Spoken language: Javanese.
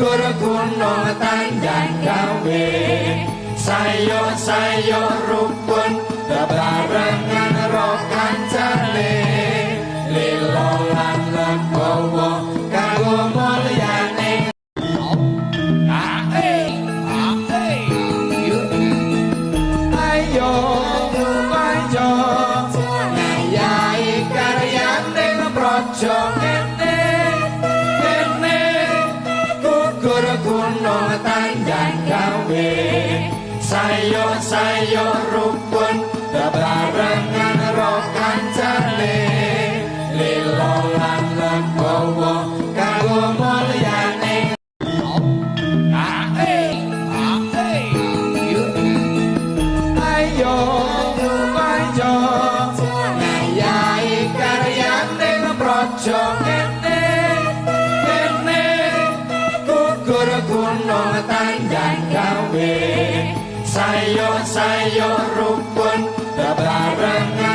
Gugur gunung tandang gawe, sayo-sayo rukun bebarengan ro kancane, lilo lan legowo kanggo mulyane. Ayo kanca ngayahi karyane praja kene kene, gugur gunung tandang gawe, sayo-sayo rukun bebarengan ro kancane, lilo lan legowo kanggo mulyane. Ayo kanca ngayahi karyane praja kene kene, gugur gunung tandang gawe, sayo-sayo rukun bebarengan.